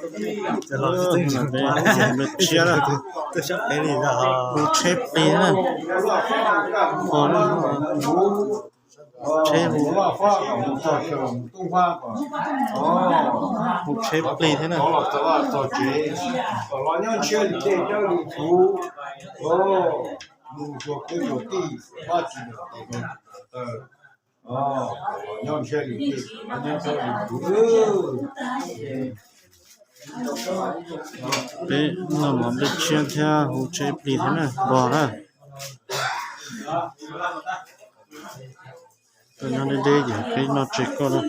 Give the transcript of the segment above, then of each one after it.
Peb tshiab na, hu tsheb plig na, ho tsheb hu, hu tsheb plig thiab na. Peb noj mov peb tshiab thiab hu tsheb plig thiab na, npog na. Tuaj nyob deb deb ces peb noj tsis koj na.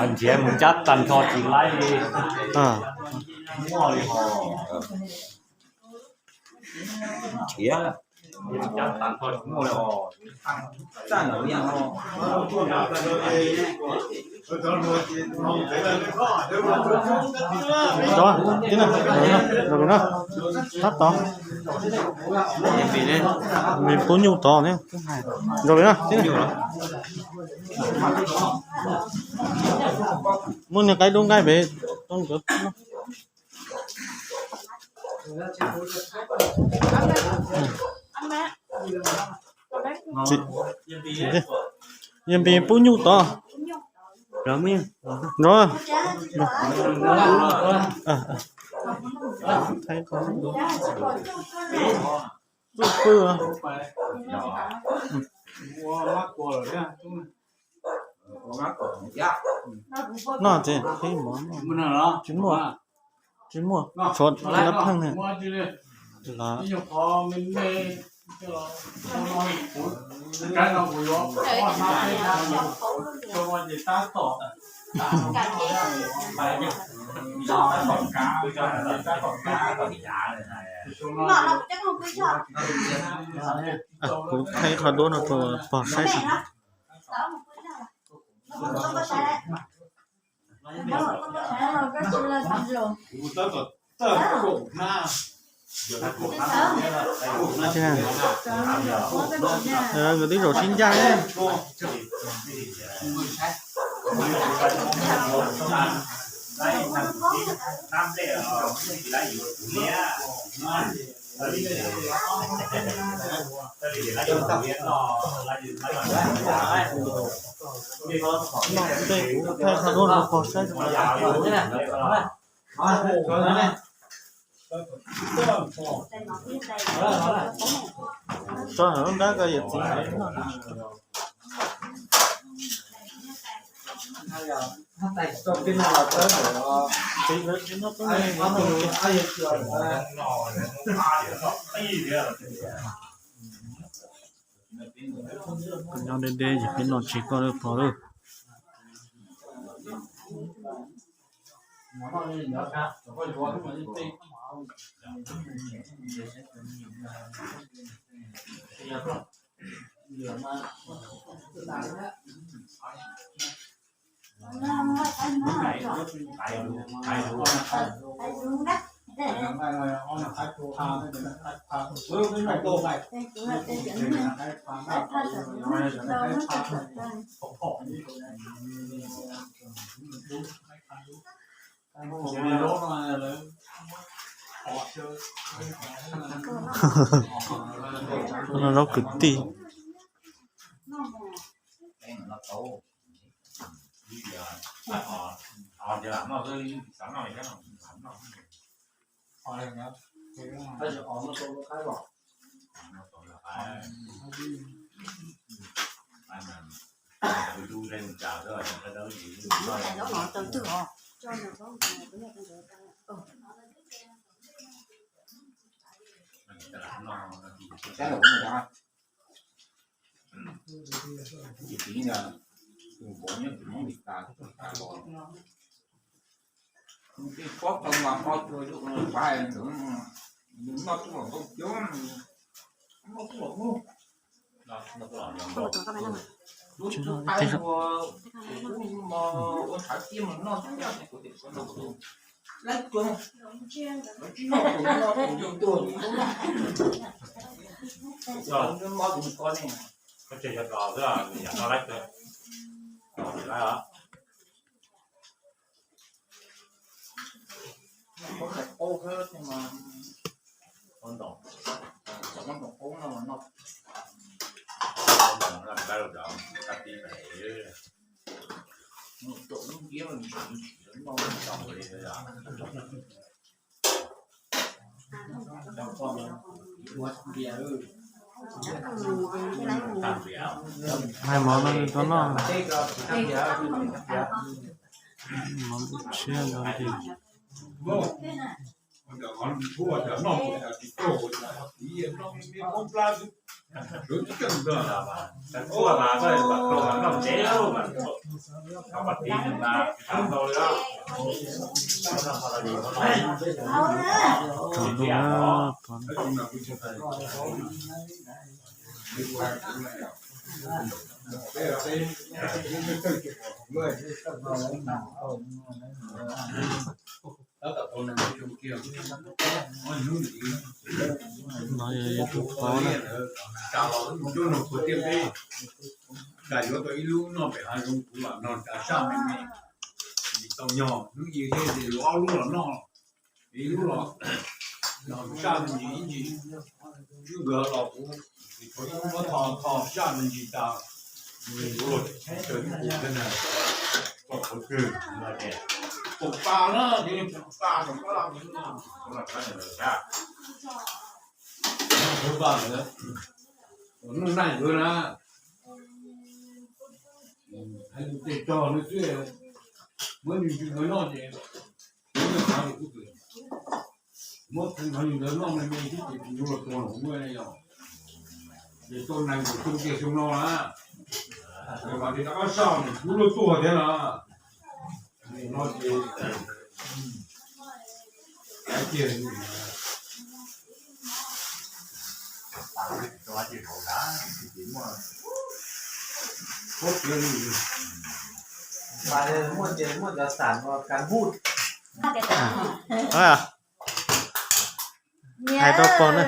Nrhiav mus cab tag nrho tsis laib li. Nrhiav. Tov, tib na, nrog lus na, tab tod. Nws pub nyuj tod ne. Nrog lus na, tib na. Muab niag qaib dub nqaij pem rau nkawd. Yog npis pub nyuj tod. Nrog. Tub pw. Noj tsis qhib mov, tsis muaj, tsis muaj, tshuav nab pheej ne. Los kuv thaij qhov duab no rau pog saib. Nkawd twb zaum sib ncaj. Noj tej kuv thaij qhov duab rau pog saib. Tso lub nrab ko yawm txiv. Txiv lawv tsis noj tub, nyob deb deb ces peb noj tsis koj lawm pog lawm. No zaub kwv tij. Mob tus ko ne, ko tseg yog dos xwb, yam no laib kawg. Laib os. Qaub tais qaub xwb mas, qaub ntoos, qaub ntoos qaub no mas noj. Qaub ntoos no laib rau cov kab tib pem, mus rau lub ntiab mas ntshis ntshis no noj ntoos li yom. Hais mov no rau noj. Mov tshiab ntau ntsis. Tau no, no yog yus tus qauv na. Tsam yuav tau ib lub noj pem hav zoov kuv mam noj tas saj me me, tsis tau nyog hnub ib thiab ces yuav ob lub los noj, ib lub los noj saj me ntsis ib ntsis, tswb nkawd los kuv muab tho tho saj me ntsis tas, kuv los tsev kuv thiab na, tso qhov twg, pum tas na, pum tas, pum tas, nuj naj nkawd na, hais lus tes tog nws xwb, muab nws ntsis nkawd noj ces, muab ntsis nkawd noj me me xwb ces kuv los tua los muaj yog, ces tau nees nkaum xyoo kiag xyoo no na, mas ces rov qab saj nws kuv los tua thiab na. No ces hais tias, muaj ces muaj cov xam no kas hub. Hais rau pog na.